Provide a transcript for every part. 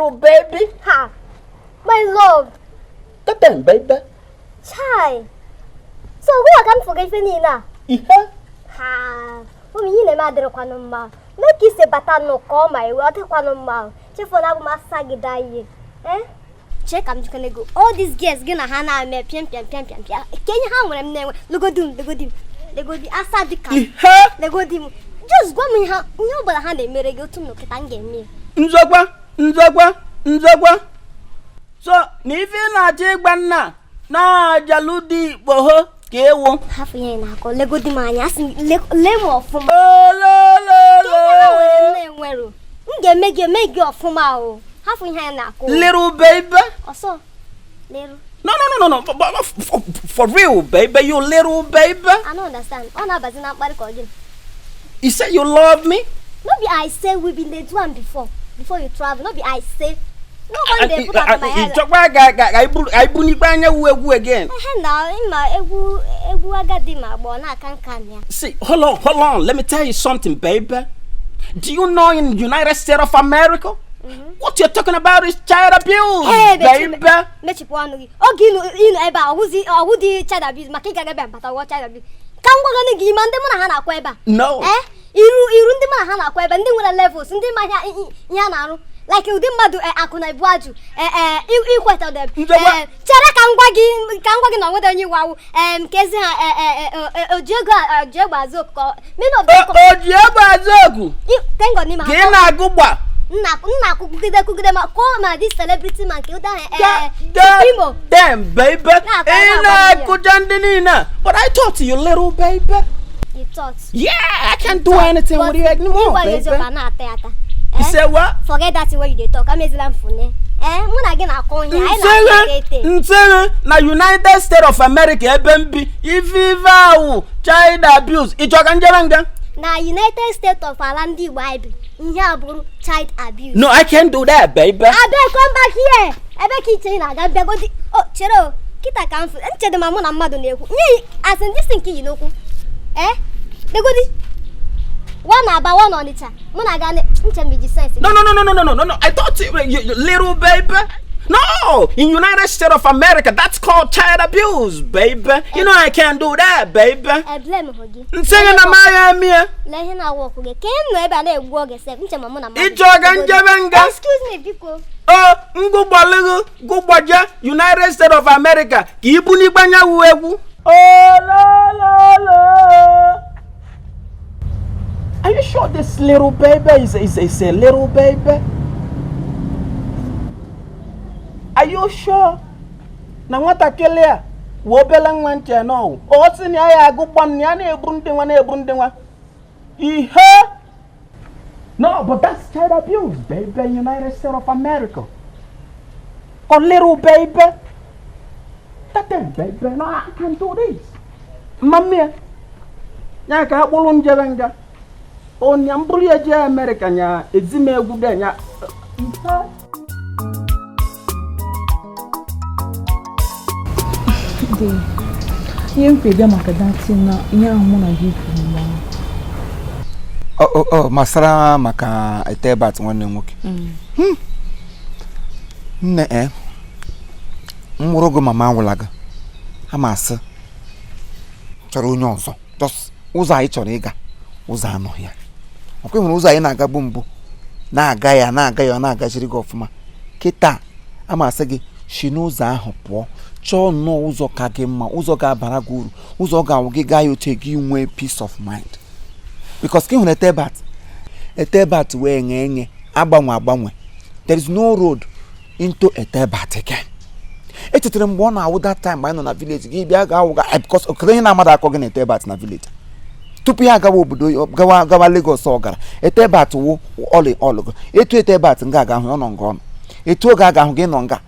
Little baby. Ha! My love. Goddamn, baby. Chai. So gwa ka m fụga ife niile a. Ihe? Ha! Ụmụ ihe na-eme adịrịkwanụ mma. Mee ka ise bata nụ ka ọ ma iwe ọ dịkwanụ mma. Chefuo na abụ m asagide ihe. Eh? Chee ka m jikene go. All these girls gị na ha na-eme pịam pịam pịam pịam pịam. Ke ihe ha nwere m na-enwe. Legodi m, legodi m. Legodi asa dị ka m. Ihe? Legodi m. Just gwa m ihe ihe ọ bụla ha na-emere gị otu m nọkịta m ga-eme ya. Nzọkwa, nzọkwa, nzọkwa. So, na ife ị na-achọ ịgba nna na-ajalụ dị ikpogho ka ewu. Hafụ ihe ị na-akọ, legodi m anya, asị m lee m ọfụma. Olololo. Ihe ha nwere m na-enwero. M ga-eme gị eme gị ọfụma o. Hafụ ihe anyị na-akọ. Little baby. Ọsọ. Lero. No, no, no, no, no. But for real, baby, you little baby. I no understand. Ọ na-abazi na mkparị ka ọ gịnị? You say you love me? No be I say we been dey do am before you travel. No be I say. Nobody dey put am for my head. Ịchọkwa ka anyị bunikwa anya wu egwu again. Ehe na ịma egwu egwu agadi ma agba ọ na-aka nka na ya. See, hold on, hold on. Let me tell you something, baby. Do you know in United States of America, what you're talking about is child abuse, Hey, baby. Mechipụ ọnụ gị. Oge ịnụ ebe a ọwụzi ọwụdị child abuse maka ịga ebe a bata wụọ child abuse. Ka m gwagọnụ gị ma ndị mụ na ha na-akwa ebe a. No. Eh? Iru iru ndị mụ na ha na-akwa ebe ndị nwere levels ndị ma ihe a na-arụ like ụdị mmadụ akụ na ebu ajụ ikweta dem. Nzọgwa. Chere ka m gwa gị ka m gwa gị na onwede onye iwu awụ ka ezi ha oji ego oji egbe azụ oku ka many of them O ji egbe azụ ogu thank God n'ime ka ị na-agụ gba. Nna nna kwugide kwugide ma kụọ ma this celebrity man nke ụda ahụ God damn, baby. Na-akwa Ị na-agwa na-akụja ndị niile. But I thought you little baby. You thought. Yeah, I can't do anything with you anymore, ịgwa gị baby. eziokwu a na-ata ya ata. You say what? Forget that way you dey talk. Amezila m fune. Mụ na gị na-akọ ihe anyị na-akọ ete. Nseghe na United States of America ebe m bi ife ife awụ child abuse. Ị chọrọ ka njebe nga? Na United States of ala ndị Igbo anyị bi ihe a bụrụ child abuse. No, I can't do that, baby. Abeg come back here. Ebe ka iche ị na-aga bịagodi. O chere o kịta ka m fụ nchedo ma mụ na mmadụ na-ekwu nye as in this thing ka iyi n'okwu. Legodi wa na Aba wa na Ọnịcha mụ na aga nche m iji sense. No, no, no, no, no, no, no, no, no. I thought you little baby. No, in United States of America, that's called child abuse, baby. You know I can't do that, baby. Blame hụ gị. Nseghe na maya mie. Lee ihe na-awa ọkụ gị ka ị nọ ebe a na-egbu oge sef nche ma mụ na mmadụ. Ị chọrọ ka njebe nga? Excuse me biko. O ngụgbalịgụ gụgbaje United States of America ka ibu n'igbe anyanwụ egwu. Olololo. Are you sure this little baby is a little baby? Are you sure? Na nwatakịrị a wụ obele nwa nche nọ ọ sị na ya agụgba m na ya na-egbu ndị nwa na-egbu ndị nwa ihe. No, but that's child abuse, baby, in United States of America. Oh, little baby. That thing, baby. No, I can't do this. Mami, ya ka akpụrụ njebe nga. Onya mbụrụ ya jee America nya ezim egwu de nya. Ihe. Dị ihe m kwere bịa maka datin na ihe ahụ mụ na gị kwuru mgbe ahụ. Ọ masara maka Etebat nwanne m nwoke. Nne m nwụrụ gị mama anwụla gị ama asị chọrọ onye ọzọ just ụzọ anyị chọrọ ịga ụzọ anọghị ya ọkwa hụrụ ụzọ anyị na-agabu mbụ na-aga ya na-aga ya ọ na-agaziri gị ọfụma kịta ama asị gị si n'ụzọ ahụ pụọ chọọ nnọọ ụzọ ka gị mma ụzọ ga-abara gị uru ụzọ ga-awụ gị gaa ya otu gị nwee peace of mind because ka ị hụrụ Etebat Etebat wee nye enye agbanwe agbanwe there is no road into Etebat again echetara mgbe ọ na-awụ that time mgbe anyị nọ na village gị bịa ga awụ ga because okere ihe na-amadụ akọ gị na Etebat na village tupu ya agawa obodo gawa gawa Lagos ọ gara Etebat wụ ọlị ọlụgo etu Etebat nga aga ahụ ọ nọ nga ọnụ etu oge aga ahụ gị nọ nga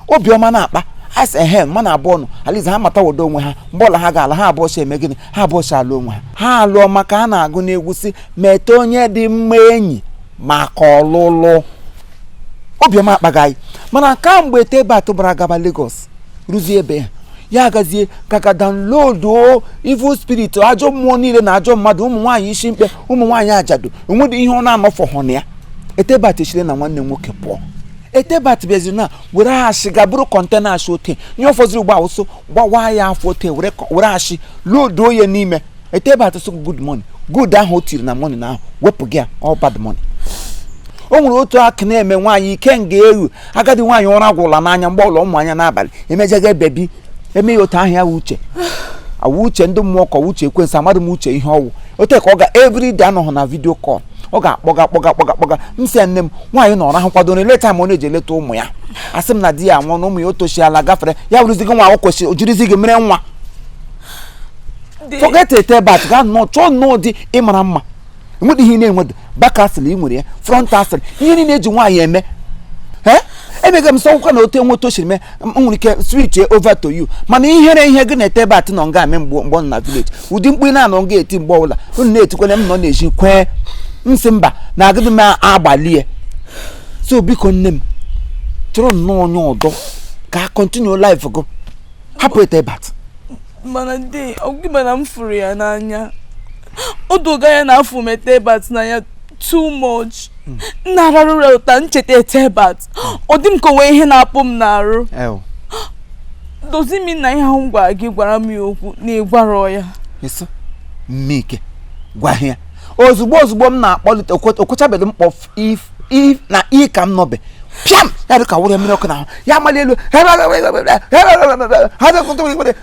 obiọma na-akpa asị ehe mma na abụọ nọ alize ha mata wodo onwe ha mgbe ọla ha ga-ala ha abụọ si eme gịnị ha abụọ si alụ onwe ha ha alụọ maka a na-agụ n'egwu si mete onye dị mma enyi maka ọlụlụ obiọma akpaghị anyị mana kamgbe Etebat bara gaba Lagos rụzie ebe ha ya agazie ka ka download evil spirit ajọ mmụọ niile na ajọ mmadụ ụmụ nwaanyị isi mkpe ụmụ nwaanyị ajadu onwedị ihe ọ na-anọfọhọ na ya Etebat echire na nwanne m nwoke pụọ Etebat bịazi na were ashị ga bụrụ container ashị ote nye ụfọdụ ugbo awụsụ gbawa ya afọ ote were ashị loduo ya n'ime. Etebat sị good money, good ahụ o tiri na money na ahụ wepụ gị all bad money. O nwere otu aka na-eme nwaanyị ike nga ewu agadi nwaanyị ụra gwụla n'anya mgbe ụlọ ụmụ anya n'abalị emejega bebi eme ya otu ahụ ya uche awụ uche ndị mmụọ ka uche ekwensu amadụ m uche ihe ọwụ ote ka ọ ga everyday anọghị na video call ọ ga-akpọga kpọga kpọga kpọga. M sị ya nne m nwaanyị nọrọ ahụ kwadoro eleta ma ọ na-eji eleta ụmụ ya, asị m na di ya nwụọ na ụmụ ya o tochiala gafere ya wụrụzi gị nwa o kwesịrị jirizi gị mere nwa. Forget Etebat, gaa nnọọ chọọ nnọọ dị ịmara mma, enwedị ihe ị na-enwedo back asịrị ị nwere ya, front asịrị, ihe niile eji nwaanyị eme. Emega m sọkwụkwa na otu enwe tochiri mee m nwere ike switch over to you, mana ihere ihe gị na Etebat nọ nga eme mgbe ọ nọ na village, ụdị mkpu ị na-anọ nga eti mgbe ọbụla unu na-etikwana m nọ na-eji kwee nsị mba na agịdị m agbalie. So biko nne m chọrọ nnọọ onye ọdọ ka continue life gị, hapụ Etebat. Mana de ọgị mana m fụrụ ya n'anya, o doga ya na afọ m Etebat n'anya too much. M na-ararụ ụra ụta ncheta Etebat, ọ dị m ka onwe ihe na-apụ m n'arụ. Dozi m na ihe ahụ m gwara gị gwara m ya okwu na ịgwarọ ya. Mmike gwa ya ozugbo ozugbo m na-akpọlite okwechabeghị m kpọ if na i ka m nọbe pịam ya dị ka wụrụ mmiri ọkụ n'ahụ ya mali elu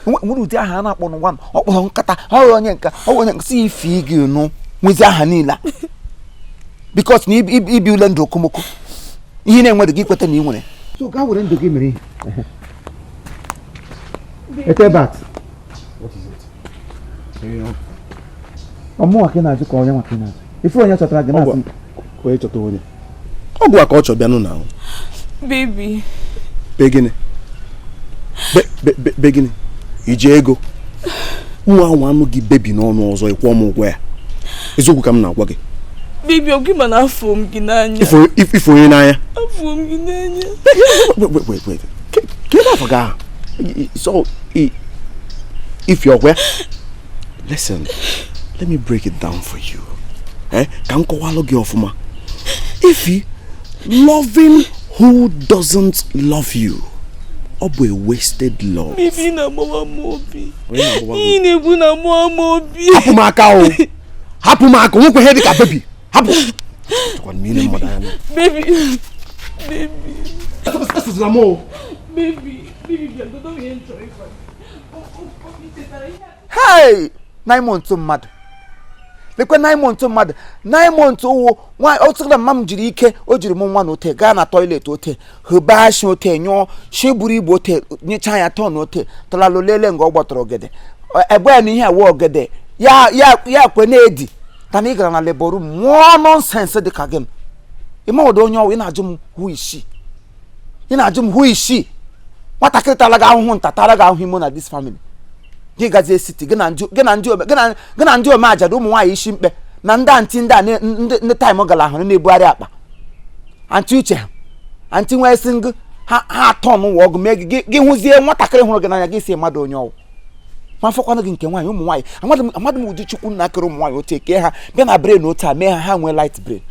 nwere ụdị aha a na-akpọ n'ụwa m ọ kpọrọ nkata ọ onye nka ọ onye si ife gị nụ nwezi aha niile because na ibi ule ndụ okomoko ihe na-enwere gị kweta na ị nwere. So gaa were ndụ gị mere ihe. Etebat, ọmụnwa ka ị na-ajụ ka onye nwa ka ị na-ajụ ife onye chọtara gị na-asị onye chọta onye ọ bụ ka ọ chọ bịanụ na ahụ. Baby be gịnị be gịnị iji ego nwa anwa anụ gị bebi n'ọnụ ọzọ ịkwụọ m ụgwọ ya, eziokwu ka m na-agwa gị. Baby ọ gị mana afọ m gị n'anya. Ifo onye n'anya? Afọ m gị n'anya. Wait wait ka ebe afọ gị ahụ so if you're where, listen, let me break it down for you. Ka m kọwalụ gị ọfụma. If loving who doesn't love you, ọ bụ a wasted love. Baby na-agbawa m obi. Ị na-egbu na-agbawa m obi. Hapụ m aka o. Hapụ m aka, nwekwa ihe dị ka baby. Hapụ. Baby. Baby. Baby. Baby, bịa ihe m chọrọ ịgwa gị. Hey! 9 months mmadụ lekwe 9 months mmadụ 9 months wụ nwa otu mma m jiri ike o jiri m nwa na ote gaa na toilet ote hụba shi ote nyụọ shi buru ibu ote nyecha ya tọn ote tọlalụ lele nga ọ gbọtọrọ ogede egbe ya na ihe awa ogede ya ya ya kwe na-edi tana ị gara na labor room mụọ nonsense dị ka gị ịma ọdụ onye ọwụ ị na-ajụ m hụ isi ị na-ajụ m hụ isi nwatakịrị tara gị ahụhụ nta tara gị ahụhụ imo na this family gị gazie city gị na ndị ome ajadu ụmụ nwaanyị isi mkpe na ndị antị ndị a ndị taịm gara ahụrụ na-ebugharị akpa antị uche ha antị nwee sị ngụ ha atọ n'ụwa ọgụ mee gị gị hụzie nwatakịrị hụrụ gị n'anya gị si mmadụ onye ọwụ ma afọkwanụ gị nke nwaanyị ụmụ nwaanyị amadụ m ụdị chukwu nna kere ụmụ nwaanyị otu eke ha bịa na brain otu a mee ha ha nwee light brain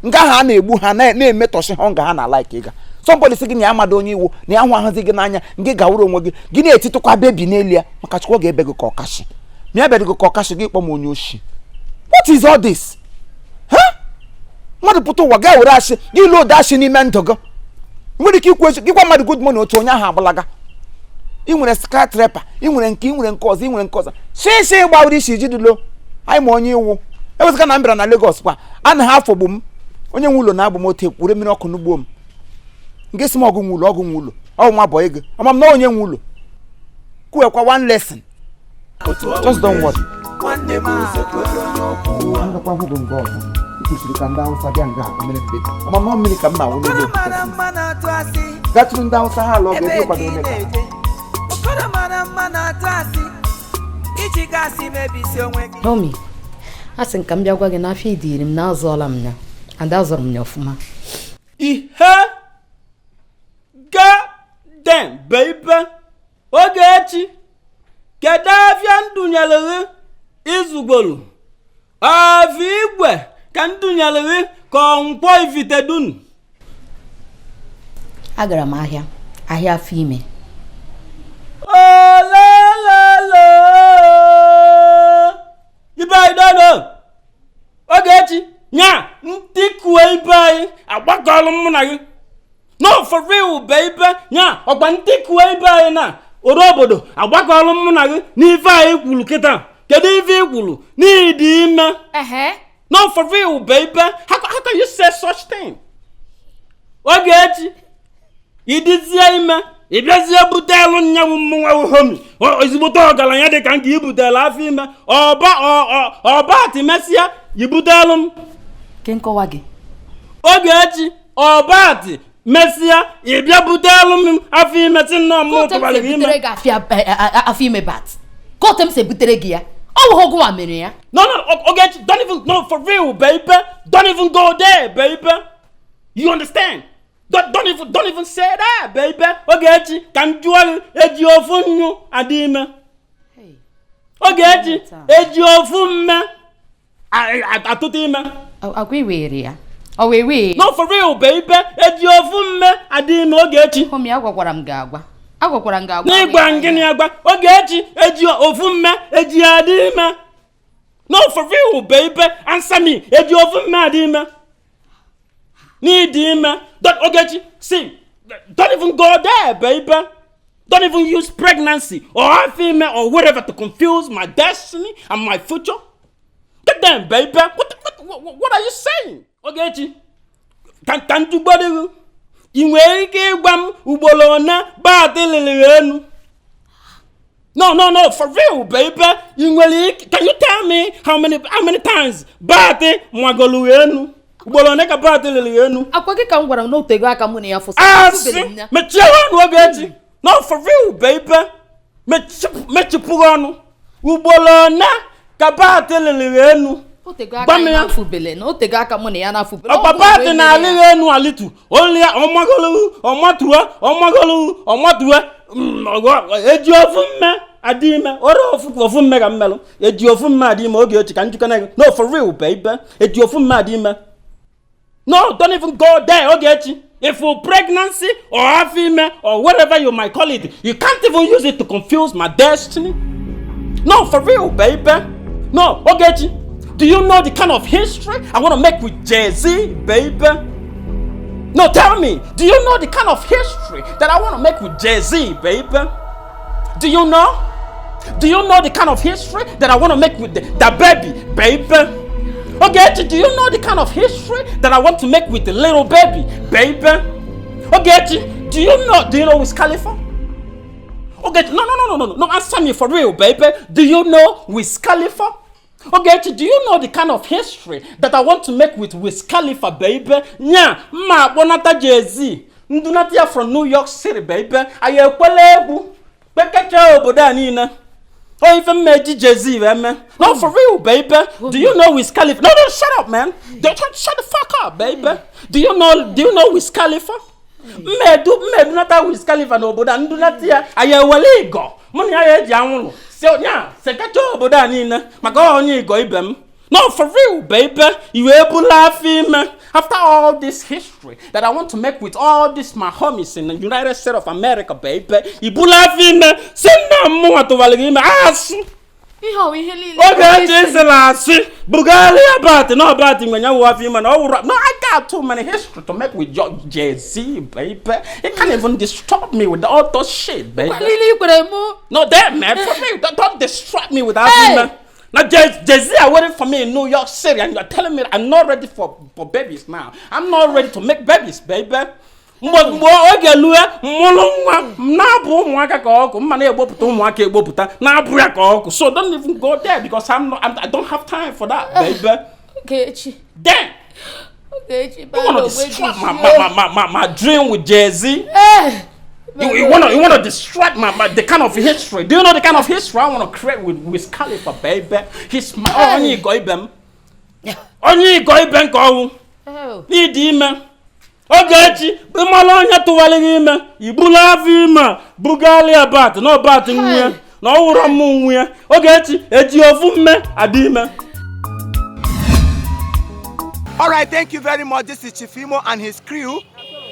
nga ha a na-egbu ha na-emetọsị ha nga ha na like ịga somebody sị gị na ya amadụ onye iwu na ya hụ ahụzi gị n'anya gị gawuru onwe gị gị na-etitụkwa bebi n'elu ya maka chukwu ga-ebe gị ka ọkashi ma ya bịara gị ka ọkashi gị kpọ m onye oshi. What is all this? Mmadụ pụta ụwa gaa were ashị gị lụọ ashị n'ime ndụ gị nwere ike ikwu echi gị gwa mmadụ good morning otu onye ahụ agbalaga ị nwere skyscraper ị nwere nke ị nwere nke ọzọ ị nwere nke ọzọ shishi gbawuru isi ji dịlo anyị ma onye iwu ewezụga na m bịara na Lagos kwa a na ha afọgbu m onye nwe ụlọ na-agbụ m otu were mmiri ọkụ n'ugbo m nke si m ọgụ nwe ụlọ ọgụ nwe ụlọ ọ nwa bọ ego ama m na onye nwe ụlọ kwuekwa one lesson. Just don't worry. Ama m mmiri ka m na-awụ n'elu gatụrụ ndị Hausa ha ala ọ ga-ebi kwado onye ka Tommy, a sị ka m bịa gwa gị n'afọ idiri m na azụọla m ya and azụrụ m ya ọfụma. Ihe ga den baby Ogechi kedu afịa ndụnyere gị izugbolu afọ igwe ka ndụnyere gị ka nkwọ ifite dunu. Agara m ahịa ahịa afọ ime. Olelele ibe anyị dodo Ogechi nya ntịkue ibe anyị agbakọlụ mụ na gị. No, for real, baby. Nya ọgba ntịkue ibe anyị na oru obodo agbakọlụ mụ na gị n'ife anyị kwuru kịta. Kedu ife ị kwuru n'ịdị ime? No, for real, baby. How can you say such thing? Ogechi, ịdịzie ime, ị bịazie butelu nyanwụ mmụnwa homi ezigbote ọgaranya dị ka nke ibutelu afọ ime ọba ọba atimesịa ibutelu m. Ke nkọwa gị? Ogechi, ọba ati mesịa ị bịa butelu m afọ ime si nnọọ mụ Ka otu m tụbara si gị ime. ebutere gị afọ ime bat, ka otu m si ebutere gị ya, ọ wụ gụnwa mere ya. No, Ogechi, don't even, no, for real, baby. Don't even go there, baby. You understand? Don't even say that, baby. Ogechi, ka m jụọ gị, eji ofu nnu adị ime? Ogechi, eji ofu mme atụtụ ime? Agwa iwere ya ọ wee wee. No, for real, baby. Eji ofu mme adị ime, Ogechi? Homi, agwakwara m gị agwa, agwakwara m gị agwa. N'ịgwa ngịnị agwa? Ogechi, eji ofu mme eji adị ime? No, for real, baby. Answer me. Eji ofu mme adị ime? N'ịdị ime. Don't, Ogechi, see, don't even go there, baby. Don't even use pregnancy or afọ ime or whatever to confuse my destiny and my future. Get them, baby. What are you saying? Ogechi, ka m jụgboro gị. Ị nwere ike ịgwa m ugboro one baatị lịrị enu? No, no, no, for real, baby. Ị nwere ike, can you tell me how many times baatị magolu enu? Ugboro one ka baatị lịrị enu? Akwa gị ka m gwara m n'otego aka mụ na ya fụsị. Asị, mechie ọnụ, Ogechi. No, for real, baby. Mechipụrụ ọnụ. Ugboro one ka baatị lịrị enu? Otego aka Gwa m anyị ya. na-afụbele na otego aka mụ na ya na-afụbele. Ọkpa Ọ bụ baatị mgbe na-alịghị mere ya. enu alitu olu ya ọmagolu ọmatuo ọmagolu ọmatuo. Eji ofu mme adị ime ọrụ ofu ofu mme ka mmelụ eji ofu mme adị ime? Ogechi, ka njikọ gị. No, for real, baby. Eji ofu mme adị ime? No, don't even go there, Ogechi. If you pregnancy or afọ ime or whatever you might call it, you can't even use it to confuse my destiny. No, for real, baby. No, Ogechi, do you know the kind of history I want to make with Jay-Z, baby? No, tell me, do you know the kind of history that I want to make with Jay-Z, baby? Do you know? Do you know the kind of history that I want to make with the baby, baby? Ogechi, do you know the kind of history that I want to make with the little baby, baby? Ogechi, do you know Wiz Khalifa? Ogechi, no, no, no, no, no, no, answer me for real, baby. Do you know Wiz Khalifa? Ogechi, do you know the kind of history that I want to make with Wiz Khalifa, baby? Nya, ma akpọnata Jay-Z. Ndunata ya from New York City, baby. Anyị ekwela egwu. Kpekecha obodo a niile. Oh, ife mmeji Jay-Z wee mee. No, for real, baby. Do you know Wiz Khalifa? No, no, shut up, man. Don't, shut the fuck up, baby. Do you know Wiz Khalifa? Mmedu mmedunata Wiz Khalifa n'obodo a ndunata ya anyị ewele ịgọ mụ na ya eji anwụrụ si nya sekacha obodo a niile maka ọ onye ịgọ ibe m. No, for real, baby. You ebula afọ ime after all this history that I want to make with all this my homies in the United States of America, baby. Ibula afọ ime si nna mụnwa tụwara gị ime asụ. Ihe ọwụ ihe niile. Ogechi sịrị asị bugharịa bat na ọbat nwe ya wụ afọ ime na ọ wụrụ. No, I got too many history to make with your Jay-Z, baby. You can't even disturb me with all those shit, baby. Niile i kwere mụ. No, damn, man, for real, don't distract me with that. Hey! Man. Now, Jay-Z are waiting for me in New York City, and you're telling me I'm not ready for babies now. I'm not ready to make babies, baby. Mgbe oge lue mụrụ nwa m na-abụ ụmụaka ka ọkụ mma na-egbopụta ụmụaka egbopụta na-abụ ya ka ọkụ. So don't even go there because I'm not, I don't have time for that, baby. Ogechi. Damn. Ogechi. You wanna distract my dream with Jay-Z? Ee. You wanna distract my the kind of history. Do you know the kind of history I wanna create with Wiz Khalifa, baby? He's my onye ịgọ ibe m. Onye ịgọ ibe nke ọnwụ. N'ịdị ime. Ogechi, ịmara onye tụwara gị ime, ibulu afọ ime a, bugharịa bat na ọbat nwunye na ọ wụrọ m nwunye. Ogechi, eji ofu mme adị ime? All right, thank you very much. This is Chief Imo and his crew.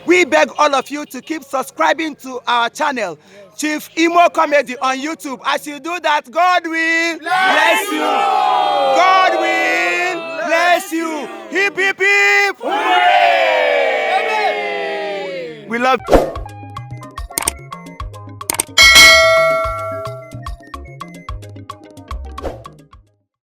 We beg all of you to keep subscribing to our channel, Chief Imo Comedy on YouTube. As you do that, God will bless you. God will bless you. Hip, hip, hip. Hooray! We love you.